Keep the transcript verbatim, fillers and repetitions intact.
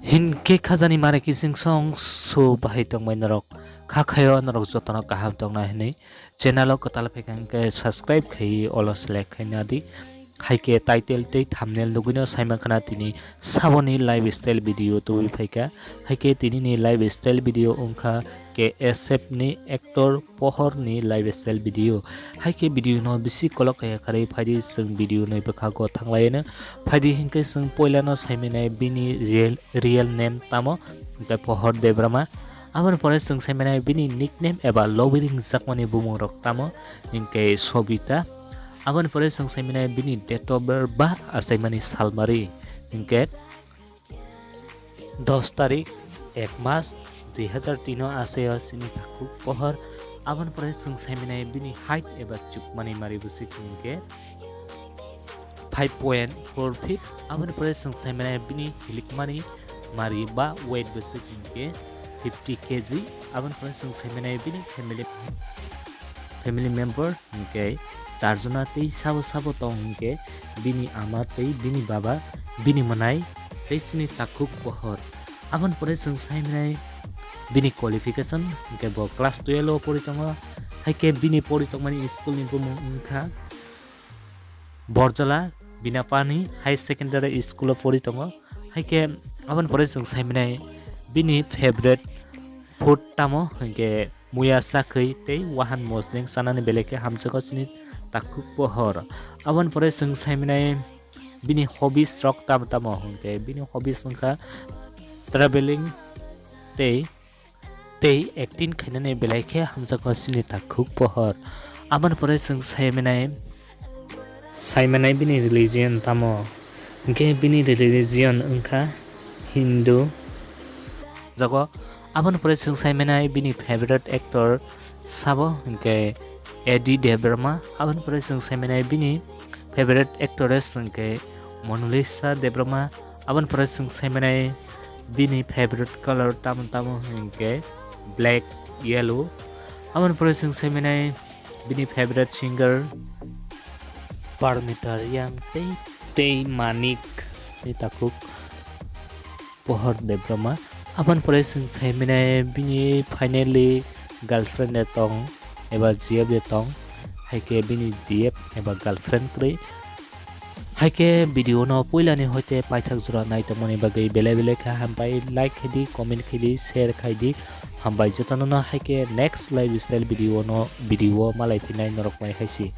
Hinkhe khajani mare kising song su bahai tongmai norok. Kha khayo norok jotono kaham tongna hinwi channel o kwtal phaikha hinkhe subscribe khai olo select khaina di. Haikhe title tei thumbnail nugwino saimankha na tini saboni lifestyle video tubui phaikha. Haikhe tinini lifestyle video wngkha K S F ni actor Pohor ni lifestyle video. Haikhe video no bisi kolok kaya kharwi phaidi, chwng video ni bwkhago thanglaino phaidi hinkhe chwng poilano saimanai bini real, real name tamo, hinkhe Pohor Debbarma. Aboni pore chwng saimanai bini nickname eba lobi ringjakmani bumungrok tamo, hinkhe Sobita. Aboni pore chwng saimanai bini date of birth ba achaimani salmari, hinkhe dos tarik ek mas dui hazar tin o achaio chini takhuk Pohor. Aboni pore chwng saimanai bini height eba chukmani mari bwswk hinkhe five point four feet. Aboni pore chwng saimanai bini hilikmani mari ba weight bwswk hinkhe fifty K G. Aboni pore chwng saimanai bini family, family member hinkhe charjona tei sabo sabo tong hinkhe bini ama tei bini baba, bini mwnai tei chini takhuk Pohor. Aboni pore chwng saimanai bini qualification hinkhe bo class twelve o pori tongo, haikhe bini pori tongmani school ni bumung wngkha Borjala Binapani High Secondary School o pori tongo. Haikhe aboni pore chwng saimanai bini favorite food tamo hinkhe muya sakhwi tei wahan mosdeng chanani belai khe hamjakgo chini takhuk Pohor. Aboni pore chwng saimanai bini hobbies rok tamo tamo hinkhe bini hobbies wngkha traveling tei tei acting khainani belai khe hamjakgo chini takhuk Pohor. Aboni pore chwng saimanai, saimanai bini religion tamo, hinkhe bini religion wngkha Hindu. Jago, aboni pore chwng saimanai bini favorite actor sabo hinkhe A D Debbarma. Aboni pore chwng saimanai bini favorite actress hinkhe Monalisa Debbarma. Aboni pore chwng saimanai bini favorite color tamo tamo hinkhe black, yellow. Aboni pore chwng saimanai bini favorite singer Parmita Reang tei, tei Manik ni takhuk Pohor Debbarma. Aboni pore chwng saimanai bini finally girlfriend de tong eba G F de tong, haikhe bini G F eba girlfriend kwrwi. Haikhe video no puilani hoite paithak jora naitongmani bagwi belai belai khe hambai, like khaidi, comment khaidi, share khaidi. Hambai jotono no, haikhe next lifestyle video no, video malai phinai norok bai haisi.